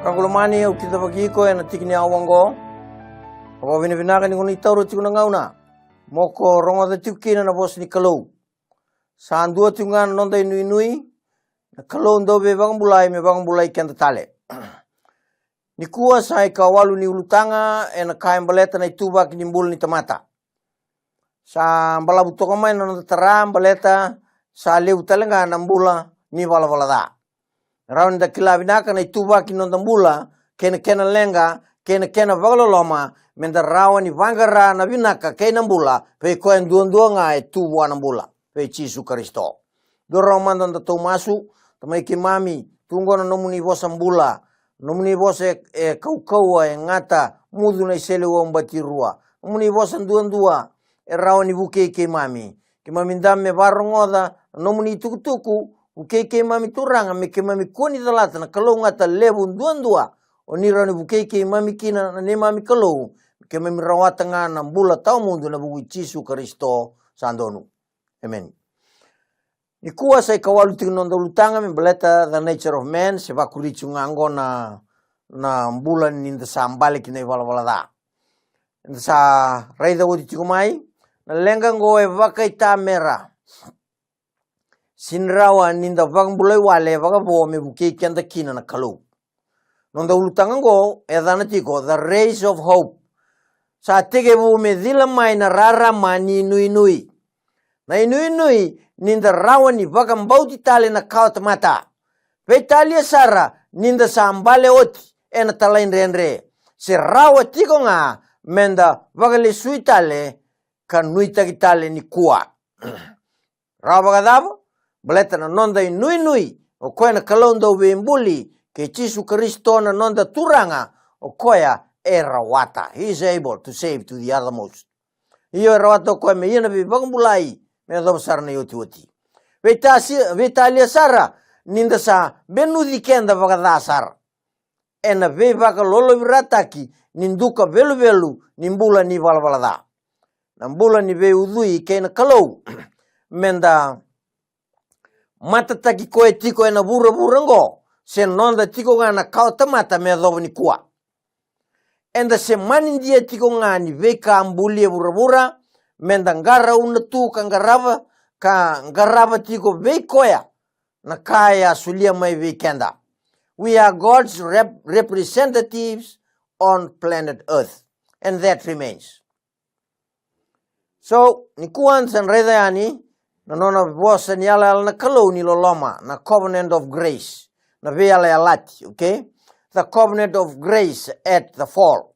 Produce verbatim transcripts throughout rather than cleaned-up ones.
Raqu lomani, au kidavaki iko ena tiki ni aua oqo. Au vakavinavinaka ni ko ni taura tiko na gauna mo ko rogoca tiko kina na vosa ni Kalou. Sa dua tiko ga na noda inuinui, na Kalou dau veivakabulai me vakabulai keda tale. Nikua sa ikawalu ni ulutaga ena ka e baleta na ituvaki ni bula ni tamata. Sa balavu toka mai na noda tara baleta sa levu tale ga na bula ni valavala ca. Rawa ni da kila vinaka na ituvaki ni noda bula kei na kena leqa kei na kena vakaloloma, me da rawa ni vaqara na vinaka kei na bula vei koya duadua ga e tu vua na bula, vei Jisu Karisito. Dua rawa mada da tou masu. Tamai keimami, tu oqo na nomuni vosa bula, nomuni vosa e, e kaukauwa, e gata, mucu na iseleiwau batirua, nomuni vosa duadua e rawa ni vukei keimami. Keimami dabe me varogoca na nomuni itukutuku. Vukei keimami Turaga, me keimami kua ni calata na kalougata levu duadua o ni rawa ni vukei keimami kina, na neimami Kalou, me keimami rawata ga na bula tawamudu ena vuku i Jisu Karisito sa donu. Emeni. Nikua sa ikawalu tiko na noda ulutaga me baleta the nature of man, se vakuri tiko ga oqo na, na bula ni da sa bale ki na ivalavala ca. Eda sa raica oti tiko mai, na leqa oqo e vakaitamera. Sega ni rawa ni da vakabulai wale vakavo me vukei keda kina na Kalou. Noda ulutaga oqo e yacana tiko the rays of hope. Sa tekivu me cila mai na rarama ni inuinui. Na inuinui ni da rawa ni vakabauti tale na kawatamata. Veitalia sara ni da sa bale oti ena talaidredre, se rawa tiko ga me da vakalesui tale ka nuitaki tale nikua. Rawa vakacava? Baleta na noda inuinui o koya na Kalou dauveibuli, kei Jisu Karisito na noda Turaga, o koya e rawata. He is able to save to the uttermost. Io, e rawata o koya me ia na veivakabulai me yacova sara na iotioti. Veitasi-, veitalia sara ni da sa benuci keda vakaca sara ena veivakalolovirataki ni duka veluvelu ni bula ni valavala ca. Na bula ni veiucui kei na Kalou, me da matataki koya tiko ena vuravura oqo, se noda tiko ga na kawatamata me yacova nikua. Eda se manidia tiko ga ni veika buli e vuravura, me da qarauna tu ka qarava, ka qarava tiko vei koya na ka e a solia mai vei keda. We are God's rep-, representatives on planet Earth, and that remains. So, nikua eda sa raica yani na nona vosa ni yalayala na Kalou ni loloma, na covenant of grace, na veiyalayalati, okay? The covenant of grace at the fall.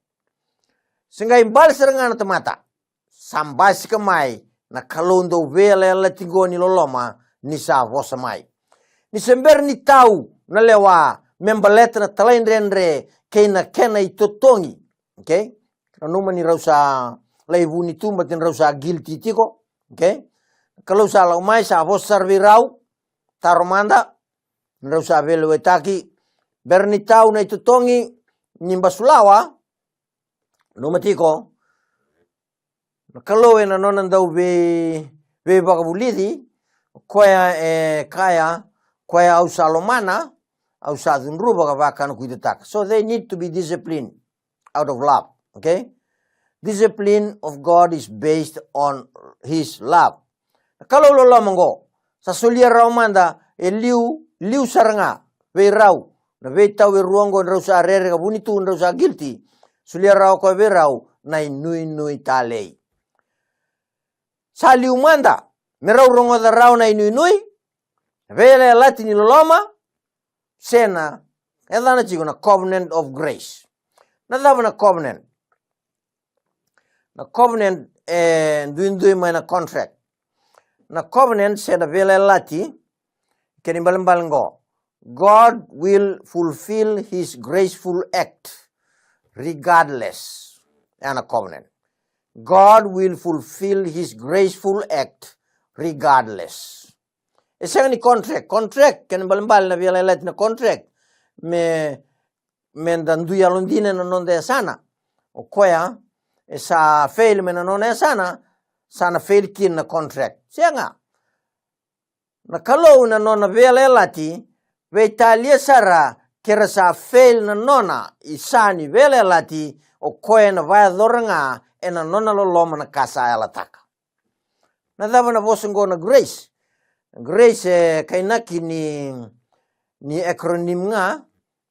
Se qai bale sara ga na tamata, sa basika mai na Kalou dau veiyalayalati qo ni loloma ni sa vosa mai. Ni se bera ni tau na lewa me baleta na talaidredre kei na kena itotogi, okay? Nanuma ni rau sa lai vuni tu, baleta ni rau sa guilty tiko, okay? Kalou sa lako mai, sa vosa sara vei rau, taro mada, ni rau sa veilewaitaki. Bera ni tau na itotogi ni basulawa, nanuma tiko, na Kalou ena nona dau vei, veivakavulici, o koya e kaya, koya au sa lomana, au sa cudruva ka vakanakuitataka. So they need to be disciplined out of love, okay? Discipline of God is based on his love. Na Kalou loloma oqo, sa solia rawa mada e liu, liu sara ga vei rau na veitau e rua oqo, ni rau sa rere ka vuni tu, ni rau sa guilty. Solia rawa koya vei rau na inuinui talei. Sa liu mada me rau rogoca rawa na inuinui, na veiyalayalati ni loloma, se na yacana tiko na covenant of grace. Na cava na covenant? Na covenant e duidui mai na contract. Na covenant se na veiyalayalati, kena ibalebale qo, God will fulfill his graceful act regardless. Ya na covenant. God will fulfill his graceful act regardless. E sega ni contract. Contract, kena ibalebale na veiyalayalati na contract, me, me da dui yalodina ena noda yasana. O koya e sa fail mai na nona yasana, sa na fail kina na contract. Sega. Na Kalou na nona veiyalayalati, veitalia sara ke ra sa fail na nona isa ni veiyalayalati, o koya ena vakayacora ga ena nona loloma na ka sa yalataka. Na cava na vosa oqo na grace? Grace e kainaki ni, ni acronym ga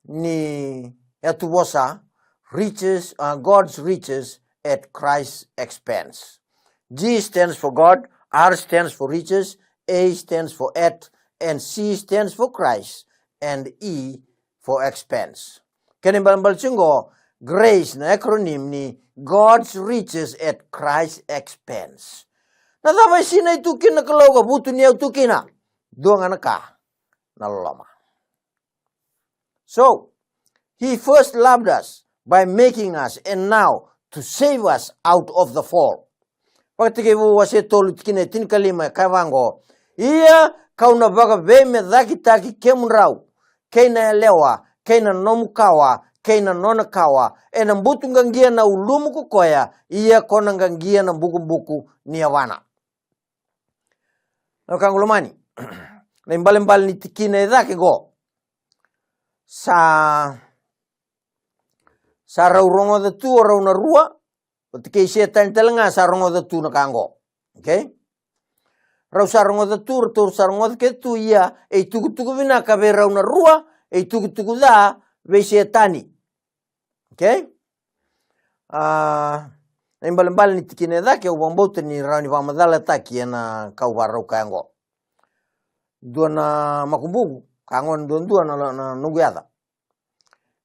ni yatuvosa, riches, uh, God's riches at Christ's expense. G stands for God, R stands for riches, A stands for at, and C stands for Christ, and E for expense. Kena ibalebale tiko qo, grace na acronym ni God's riches at Christ's expense. Na cava e sinai tu kina na Kalou ka vutuniyau tu kina? Dua ga na ka, na loloma. So, he first loved us by making us and now to save us out of the fall. Vakatekivu wase tolu tikina e tinikalima e kaya vaqo: Ia kau na vakaveimecakitaki kemudrau kei na yalewa kei na nomu kawa kei na nona kawa, ena butu qaqia na ulumu ko koya, ia ko na qaqia na bukubuku ni yavana. Na wekaqu lomani, na ibalebale ni tikina e cake qo, sa, sa rau rogoca tu o rau na rua, oti kei Setani tale ga sa rogoca tu na ka qo. Okay? Rau sa rogoca tu, ratou sa rogoca kece tu, ia e itukutuku vinaka vei rau na rua, e itukutuku ca vei Setani. Okay? A, na ibalebale ni tikina e cake au vakabauta ni rawa ni vakamacalataki ena ka au vakarau kaya qo. Dua na makubuqu, ka gona duadua na, na noqu yaca.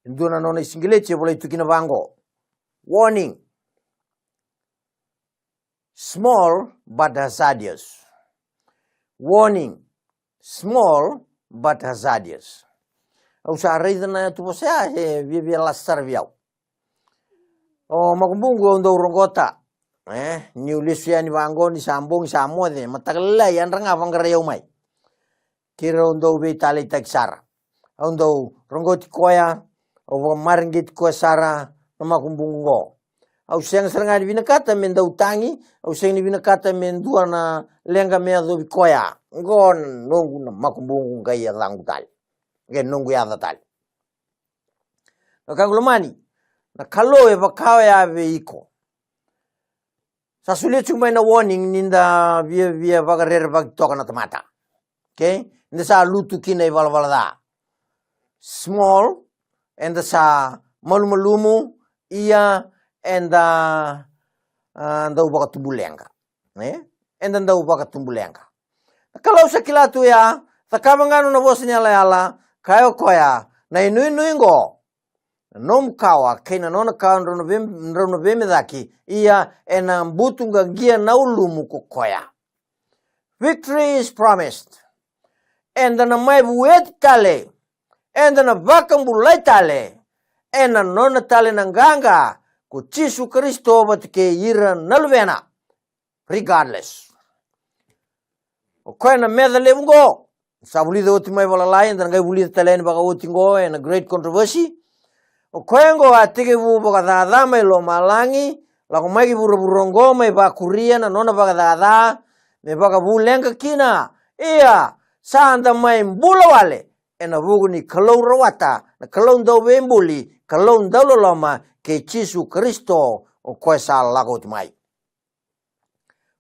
Dua na nona isiqileti e volai tu kina vaqo: Warning. Small but hazardous. Warning. Small but hazardous. Au sa raica na yatuvosa ya, e viavia lasa sara vei au. O makubuqu, au dau roqota, e, niu lesu yani vaqo ni sa bogi sa moce, mataka lailai yadra ga vaqarai au mai. Keirau dau veitaleitaki sara. Au dau roqoti koya, au vakamareqeti koya sara na makubuqu qo. Au sega sara ga ni vinakata me dau tagi, au sega ni vinakata me dua na leqa me yacovi koya. Qo na noqu na makubuqu, qai yacaqu tale. Qai noqu yaca tale. Na wekaqu lomani, na Kalou e vaka oya vei iko. Sa solia tiko mai na warning ni da viavia vakarerevaki toka na tamata. Okay? Ni da sa lutu kina ivalavala ca. Small, eda sa malumalumu, ia eda, a, dau vakatubu leqa. E? Eda dau vakatubu leqa. Na Kalou sa kila tu ya, cakava ga nona vosa ni yalayala, kaya o koya, na inuinui qo, na nomu kawa kei na nona kawa drau na vei, drau na veimecaki, ia ena butu qaqia na ulumu ko koya. Victory is promised. Eda na mai vueti tale, eda na vakabulai tale ena nona tale na qaqa ko Jisu Karisito vata kei ira na luvena. Regardless. O koya na meca levu qo. Sa vulica oti mai valalai, eda na qai vulica tale yani vakaoti qo ena great controversy. O koya qo a tekivu vakacaca mai lomalagi, lako mai ki vuravura qo mai vakuria na nona vakacaca me vakavuleqa kina. Ia, sa da mai bula wale ena vuku ni Kalou rawata, na Kalou dauveibuli, Kalou dauloloma, kei Jisu Karisito, o koya sa lako oti mai.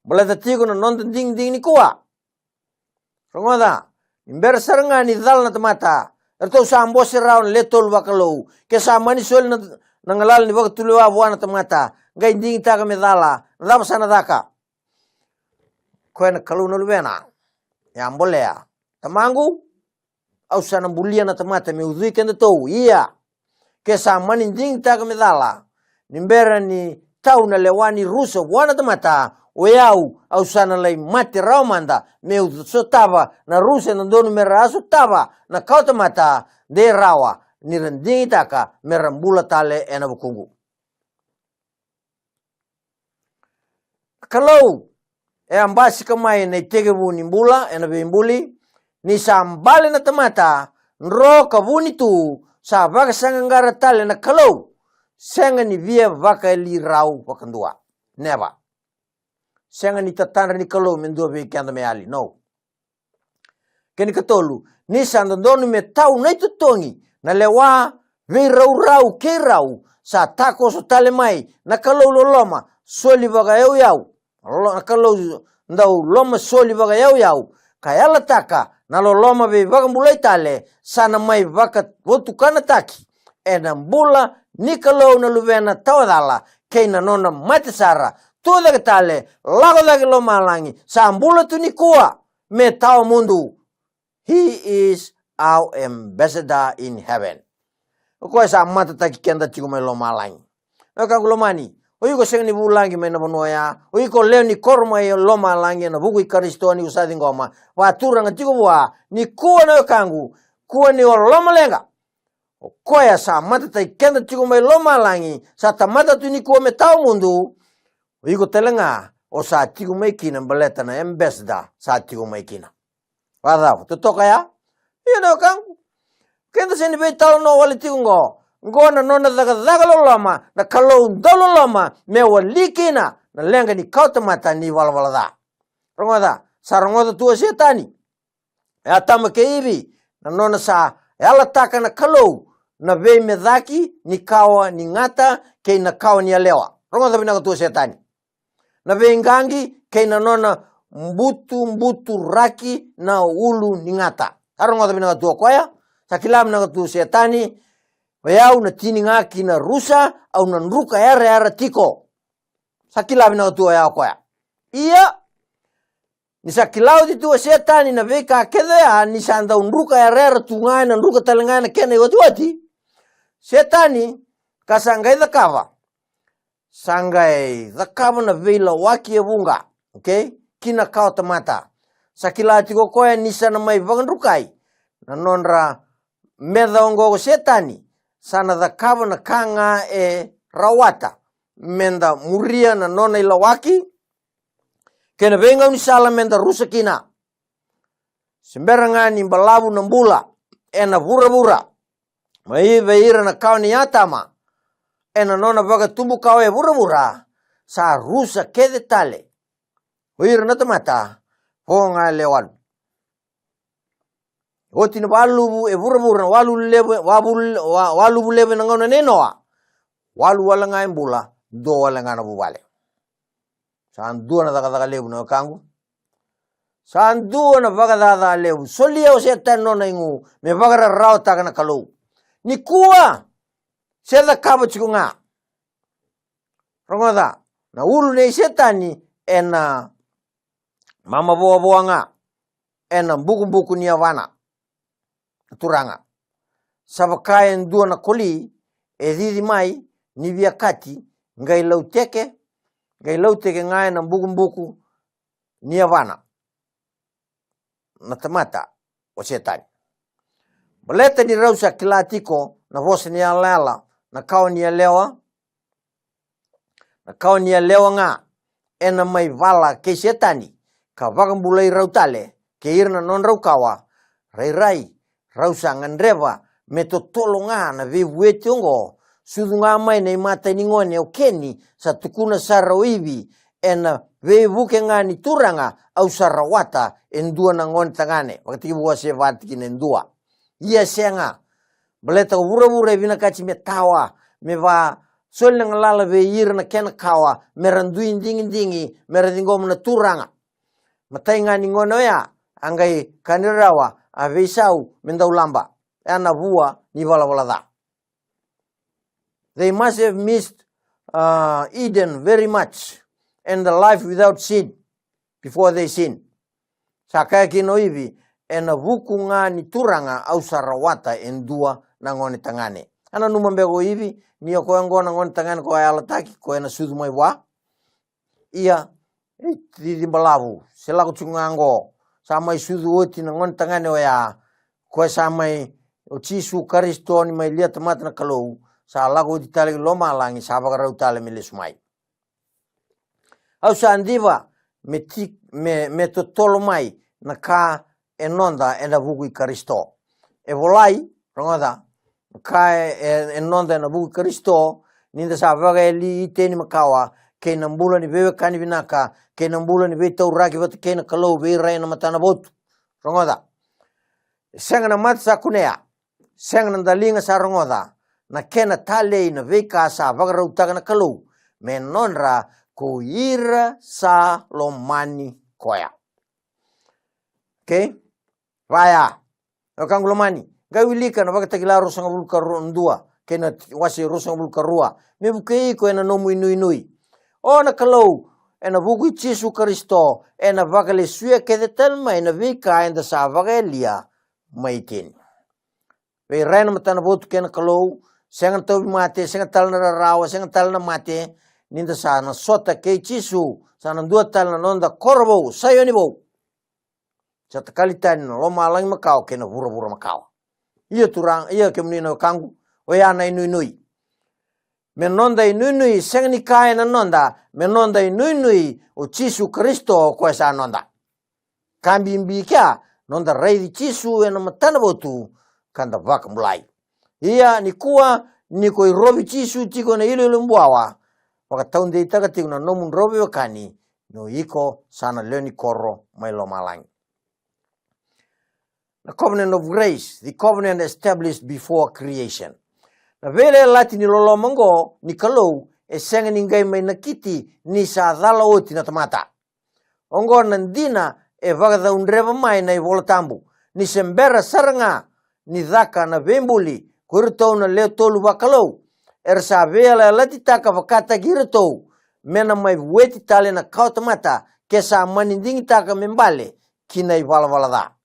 Baleta tiko na noda digidigi nikua. Rogoca, ni bera sara ga ni cala na tamata, eratou sa bose rawa na le tolu vakalou, ke sa mani soli na, na galala ni vakatulewa vua na tamata, qai digitaka me cala, na cava sa na caka? Koya na Kalou na luvena, e a bolea: Tamaqu, au sa na bulia na tamata me ucui kedatou. Ia, ke sa mani digitaka me cala, ni bera ni tau na lewa ni rusa vua na tamata, o yau, au sa na lai mate rawa mada, meu sotava na rusa e dodonu me ra a sotava na kawatamata, de rawa ni ra digitaka me ra bula tale ena vukuqu. Kalou e a basika mai na itekivu ni bula ena veibuli, ni sa bale na tamata, dro ka vuni tu, sa vakasaqaqara tale na Kalou, sega ni via vakayali rau vakadua. Never. Sega ni tatadra ni Kalou me dua vei keda me yali, no. Kena ikatolu, ni sa dodonu me tau na itotogi Na lewa veiraurau kei rau sa takoso tale mai na Kalou loloma soli vakayauyau, lo- na Kalou dau loma soli vakayauyau, ka yalataka na loloma veivakabulai tale sa na mai vakavotukanataki ena bula ni Kalou na Luvena tawacala kei na nona mate sara, tucake tale, lako cake lomalagi, sa bula tu nikua me tawa mudu. He is our ambassador in heaven. O koya sa matataki keda tiko mai lomalagi. Na wekaqu lomani, o iko sega ni vulagi mai na vanua oya, o iko lewe ni koro mai lomalagi ena vuku i Karisito ni ko sa ciqoma. Vakaturaga tiko vua, nikua na wekaqu, kua ni o lomaleqa. O koya sa matataki keda tiko mai lomalagi, sa tamata tu nikua me tawa mudu. O iko tale ga, o sa tiko mai kina baleta na ambassador sa tiko mai kina. Vakacava, totoka ya? Ia na wekaqu, keda sega ni veitalanoa wale tiko qo. Qo na nona cakacaka loloma na Kalou dau loloma me wali kina na leqa ni kawatamata ni valavala ca. Rogoca, sa rogoca tu o Setani, e Atama kei Ivi, na nona sa yalataka na Kalou na veimecaki ni kawa ni gata kei na kawa ni yalewa. Rogoca vinaka tu o Setani. Na veiqaqi kei na nona butubuturaki na ulu ni gata. Sa rogoca vinaka tu o koya, sa kila vinaka tu o Setani, vei au na tini ga ki na rusa, au na druka yarayara tiko. Sa kila vinaka tu oya o koya. Ia, ni sa kila oti tu o Setani na veika kece oya, ni sa dau druka yarayara tu ga, ena druka tale ga ena kena iotioti. Setani, ka sa qai cakava, sa qai cakava na veilawaki e vuqa, okay, ki na kawatamata. Sa kila tiko o koya ni sa na mai vakadrukai na nodra meca oqo ko Setani, sa na cakava na ka ga e rawata meda muria na nona ilawaki kei na veigaunisala meda rusa kina. Se bera ga ni balavu na bula ena vuravura mai vei ira na kawa ni Atama, ena nona vakatubu kawa e vuravura, sa rusa kece tale o ira na tamata, vo ga e lewe walu. Oti na valuvu e vuravura, na waluvu levu, wavu- wa- waluvu levu ena gauna nei Noa. Walu wale ga e bula, dua wale ga na vuvale. Sa dua na cakacaka levu na wekaqu. Sa dua na vakacacaka levu. Solia o Setani nona igu me vakararawataka na Kalou. Nikua, se cakava tiko ga. Rogoca, na ulu nei Setani ena mamavoavoa ga ena bukubuku ni yavana. Na Turaga, sa vaka e dua na koli e cici mai ni via kati, qai lauteke, qai lauteke ga ena bukubuku ni yavana na tamata o Setani. Baleta ni rau sa kila tiko na vosa ni yalayala na kawa ni yalewa, na kawa ni yalewa ga ena mai vala kei Setani, ka vakabulai rau tale kei ira na nodrau kawa. Rairai, rau sa gadreva me totolo ga na veivueti oqo. Sucu ga mai na imatai ni gone o Keni, sa tukuna sara o Ivi ena veivuke ga ni Turaga, au sa rawata e dua na gone tagane. Vakatekivu wase va tikina e dua. Ia sega, baleta ko vuravura e vinakati me tawa, me va soli na galala vei ira na kena kawa, me ra dui digidigi, me ra ciqoma na Turaga. Matai ga ni gone oya, a qai ka ni rawa, a veisau me dau laba. E a na vua ni valavala ca. They must have missed, uh, Eden very much and the life without sin before they sin. Sa kaya kina o Ivi, ena vuku ga ni Turaga au sa rawata e dua na gone tagane. A nanuma beka o Ivi ni o koya oqo na gone tagane ko a yalataki, ko ena sucu mai vua? Ia, e cici balavu, se lako tiko ga oqo, sa mai sucu oti na gone tagane oya, koya sa mai, o Jisu Karisito ni mai lia tamata na Kalou, sa lako oti tale ki lomalagi, sa vakarau tale me lesu mai. Au sa diva me ti- me, me totolo mai na ka e noda ena vuku i Karisito. E volai, rogoca, na ka e, e, e noda ena vuku i Karisito, ni da sa vakayali Iteni makawa, kei na bula ni veiwekani vinaka, kei na bula ni veitauraki vata kei na Kalou, veirai ena matana votu. Rogoca, e sega na mate sa kunea, Sega na daliga sa rogoca, na kena talei na veika sa vakarautaka na Kalou me nodra ko ira sa lomani koya. Okay? Vaya. Na wekaqu lomani, qai wilika na Vakatakila ruasagavulu ka dua kei na wase ruasagavulu ka rua me vukei iko ena nomu inuinui. O na Kalou, ena vuku i Jisu Karisito, ena vakalesuya kece tale mai na veika eda sa vakayalia mai tini. Vei ira na matanavotu kei na Kalou, sega na tauvimate, sega tale na rarawa, sega tale na mate, ni da sa na sota kei Jisu, sa na dua tale na noda koro vou, Saioni vou. Sa takali tani na lomalagi makawa kei na vuravura makawa. Ia turaga, ia kemuni na wekaqu, oya na inuinui. Me noda inuinui, sega ni ka ena noda, me noda inuinui o Jisu Karisito o koya sa noda. Ka bibi kea, noda raici Jisu ena matanavotu ka da vakabulai. Ia nikua, ni ko irovi Jisu tiko ena iloilo buawa, vakataudeitaka tiko na nomu drauveiwekani ni o iko sa na lewe ni koro mai lomalagi. Na covenant of grace, the covenant established before creation. Na veiyalayalati ni loloma oqo ni Kalou e sega ni qai mai nakiti ni sa cala oti na tamata. Oqo na dina e vakacaudreva mai na iVola Tabu, ni se bera sara ga ni caka na veibuli ko iratou na lewe tolu vakalou, era sa veiyalayalatitaka vakataki iratou me na mai vueti tale na kawatamata ke sa mani digitaka me bale ki na ivalavala ca.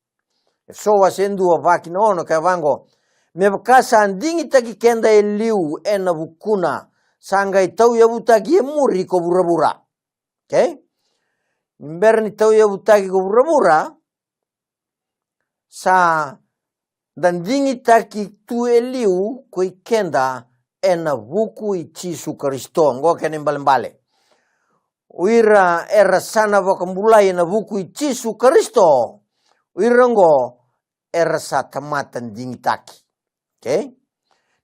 Efeso wase dua, va ki na ono, kaya vaqo: Me vaka sa digitaki keda e liu ena vukuna, sa qai tauyavutaki e muri ko vuravura. Okay? Ni bera ni tauyavutaki ko vuravura, sa da digitaki tu e liu ko i keda ena vuku i Jisu Karisito. Oqo kena ibalebale. O ira era sa na vakabulai ena vuku i Jisu Karisito, o ira oqo era sa tamata digitaki. Okay?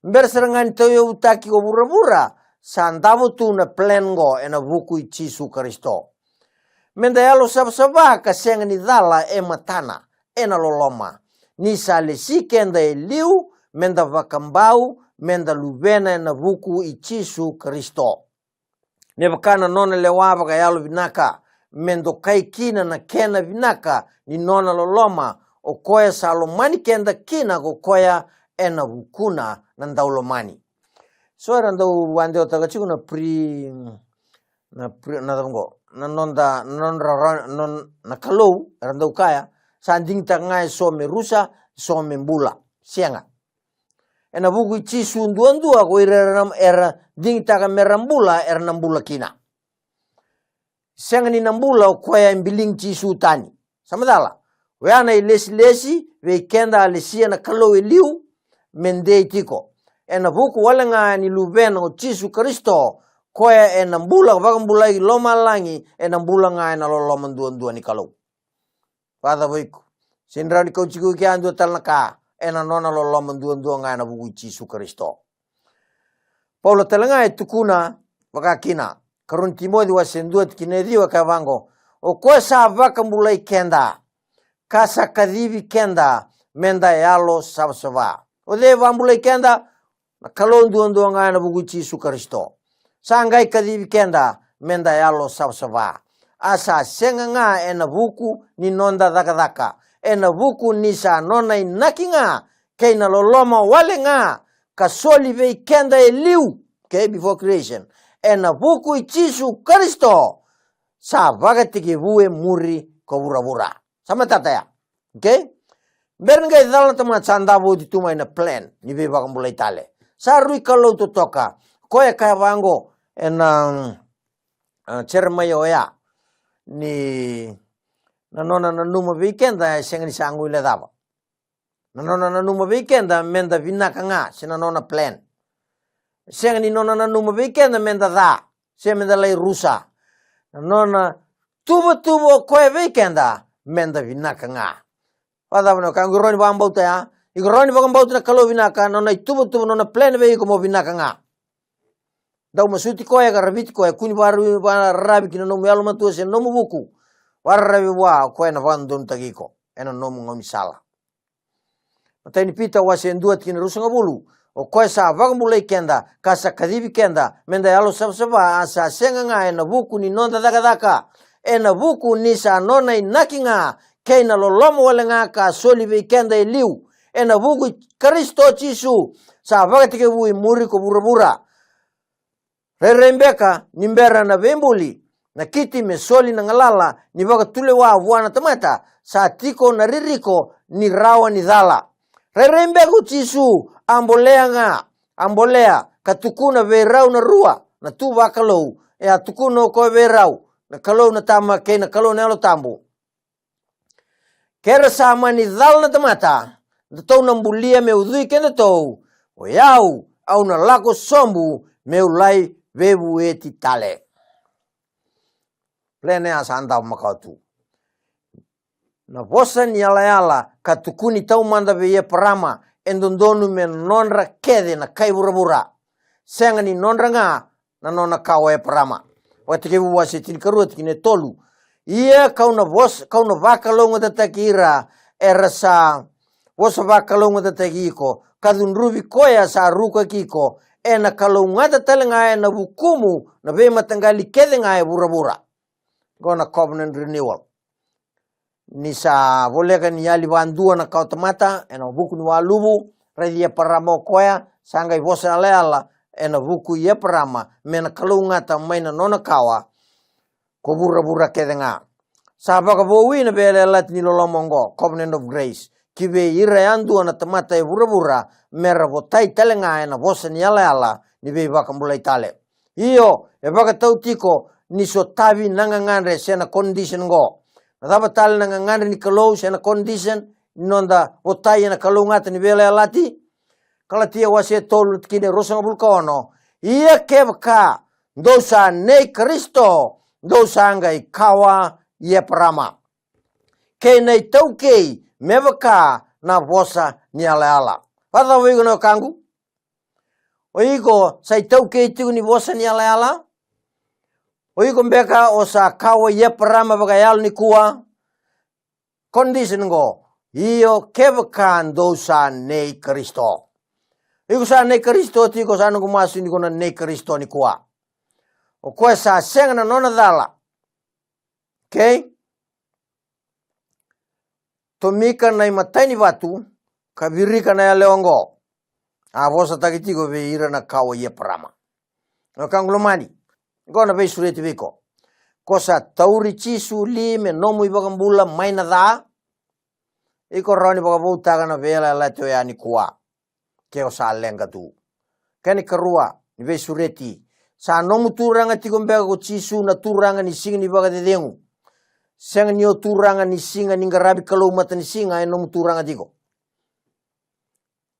Bera sara ga ni tauyavutaki ko vuravura, sa davo tu na plan oqo ena vuku i Jisu Karisito. Me da yalosavasava ka sega ni cala e matana ena loloma, ni sa lesi keda e liu me da vakabau me da luvena ena vuku i Jisu Karisito. Me vaka na nona lewa vakayalovinaka, me dokai kina na kena vinaka ni nona loloma, o koya sa lomani keda kina ko koya ena vukuna na daulomani. So era dau vakadewataka tiko na pre, na pre, na cava oqo, na noda, na nodra ra-, non-, na Kalou, era dau kaya sa digitaka ga e so me rusa, so me bula. Sega. Ena vuku i Jisu duadua ko ira era, era digitaka me ra bula, era na bula kina. Sega ni na bula o koya e biligi Jisu tani. Sa macala, oya na ilesilesi vei keda a lesia na Kalou e liu me dei tiko. Ena vuku wale ga ni Luvena o Jisu Karisito, koya ena bula vakabulai lomalagi, ena bula ga ena loloma duadua ni Kalou. Vakacava o iko? Sega ni rawa ni kauti iko ki yadua tale na ka ena nona loloma duadua ga ena vuku i Jisu Karisito. Paula tale ga e tukuna vaka kina, karua ni Timoci wase dua tikina e ciwa, kaya vaqo: O koya sa vakabulai keda ka sa kacivi keda me da yalosavasava. O cei e vakabulai keda? Na Kalou duadua ga ena vuku i Jisu Karisito. Sa qai kacivi keda me da yalosavasava. A sa sega ga ena vuku ni noda cakacaka, ena vuku ni sa nona inaki ga kei na loloma wale ga ka soli vei keda e liu, okay, before creation, ena vuku i Jisu Karisito, sa vakatekivu e muri ko vuravura. Sa matata ya. Okay? Bera ni qai cala na tamata, sa davo oti tu mai na plan ni veivakabulai tale. Sa rui Kalou totoka. Koya e kaya vaqo ena, a, Jeremaia oya, ni na nona nanuma vei keda e sega ni sa guilecava. Na nona nanuma vei keda me da vinaka ga, se na nona plan. Sega ni nona nanuma vei keda me da ca, se me da lai rusa. Na nona tuvatuva o koya vei keda me da vinaka ga. Vakacava na ka, iko rawa ni vakabauta ya? Iko rawa ni vakabauta na Kalou vinaka, na nona ituvatuva, na nona plan vei iko mo vinaka ga. Dau masuti koya ka raviti koya, kua ni vakararavi ki na nomu yalomatua se na nomu vuku. Vakararavi vua, o koya ena vakadodonutaki iko ena nomu gaunisala. Matai ni Pita wase e dua tikina ruasagavulu. O koya sa vakabulai keda ka sa kacivi keda meda yalo savasava, a sa sega ga ena vuku ni noda cakacaka, ena vuku ni sa nona inaki ga kei na loloma wale ga ka soli vei keda e liu, ena vuku i Karisito Jisu sa vakatekivu i muri ko vuravura. Rairai beka ni bera na veibuli na kiti me soli na galala ni vakatulewa vua na tamata, sa tiko na ririko ni rawa ni cala. Rairai beka o Jisu a bolea ga, a bolea ka tukuna vei rau na rua na tu vakalou, e a tukuna o koya vei rau, na Kalou na Tama kei na Kalou na Yalo Tabu. Ke ra sa mani cala na tamata, datou na bulia me ucui kedatou, o yau au na lako sobu meu lai veivueti tale. Plene a sa dau makawa tu. Na vosa ni yalayala ka tukuni taumada vei Eparama e dodonu me nodra kece na kai vuravura. Sega ni nodra ga na nona kawa o Eparama. Vakatekivu wase tinikarua tikina e tolu. Ia kau na vosa, kau na vakalougatataki ira era sa vosa vakalougatataki iko, ka cudruvi koya sa rukaki iko, ena kalougata tale ga ena vukumu na veimataqali kece ga e vuravura. Qo na covenant renewal. Ni sa voleka ni yali vadua na kawa tamata ena vuku ni waluvu, raici Eparama o koya, sa qai vosa yalayala ena vuku i Eparama me na kalougata mai na nona kawa ko vuravura kece ga. Sa vakavoui na veiyalayalati ni loloma oqo, covenant of grace, ki vei ira yadua na tamata e vuravura, me ra votai tale ga ena vosa ni yalayala ni veivakabulai tale. Io, e vakatau tiko ni sotavi na gagadre se na condition qo. Na cava tale na gagadre ni Kalou se na condition ni noda votai ena kalougata ni veiyalayalati? Kalatia wase e tolu na tikina e ruasagavulu ka ono. Ia kevaka dou sa nei Karisito, dou sa qai kawa i Eparama, kei na itaukei me vaka na vosa ni yalayala. Vakacava vei iko na wekaqu? O iko sa itaukei tiko ni vosa ni yalayala? O iko beka o sa kawa i Eparama vakayalo nikua? Condition qo. Io, kevaka dou sa nei Karisito. Iko sa nei Karisito tiko, sa noqu masu ni ko na nei Karisito nikua. O koya sa sega na nona cala. Okay? Tomika na imatai ni vatu ka virika na yalewa oqo. A vosataki tiko vei ira na kawa i Eparama. Na wekaqu lomani, qo na veisureti vei iko. Ko sa tauri Jisu li me nomu iVakabula mai na ca? Iko rawa ni vakavoutaka na veiyalayalati oya nikua, ke o sa leqa tu. Kena ikarua ni veisureti, sa nomu Turaga tiko beka ko Jisu na Turaga ni siga ni vakacecegu? Sega ni o Turaga ni siga ni qaravi Kalou matanisiga e nomu Turaga tiko.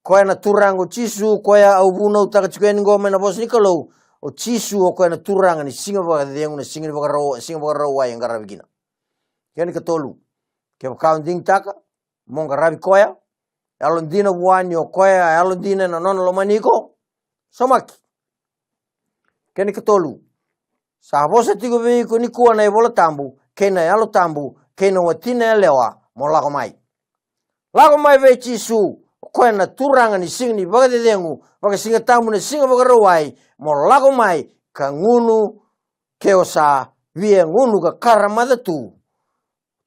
Koya na Turaga o Jisu, koya au vunautaka tiko yani qo mai na vosa ni Kalou. O Jisu o koya na Turaga ni siga vakacecegu, na siga ni vakarau, siga Vakarauwai e qaravi kina. Kena ikatolu, kevaka o digitaka mo qaravi koya, yalodina vua ni o koya yalodina ena nona lomani iko, saumaki. Kena ikatolu, sa vosa tiko vei iko nikua na iVola Tabu kei na Yalo Tabu kei na wati na yalewa, mo lako mai. Lako mai vei Jisu, o koya na Turaga ni siga ni vakacecegu, vakasigatabu na siga Vakarauwai, mo lako mai ka gunu ke o sa via gunu ka karamaca tu.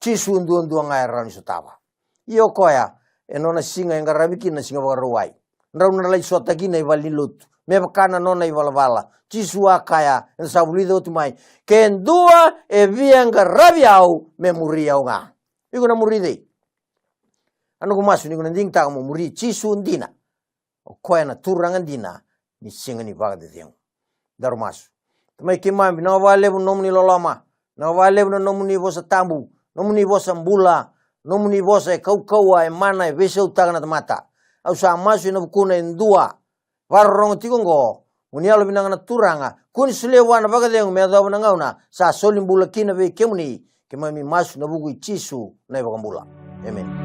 Jisu duadua ga e rawa ni sotava. Ia o koya, e nona siga e qaravi kina na siga Vakarauwai. Drau na lai sota kina i valenilotu me vaka na nona ivalavala. Jisu a kaya, eda sa vulica oti mai, ke dua e via qaravi au me muri au ga. Iko na muri cei? A noqu masu ni ko na digitaka mo muri Jisu dina. O koya na Turaga dina ni siga ni vakacecegu. Daru masu. Tamai keimami, vinaka vakalevu na nomuni loloma, vinaka vakalevu na nomuni vosa tabu, nomuni vosa bula, nomuni vosa e kaukauwa, e mana, e veisautaka na tamata. Au sa masu ena vukuna e dua vakarorogo tiko oqo, mo ni yalovinaka na Turaga, kua ni solia vua na vakacegu me yacova na gauna sa soli bula kina vei kemuni. Keimami masu ena vuku i Jisu na iVakabula. Emeni.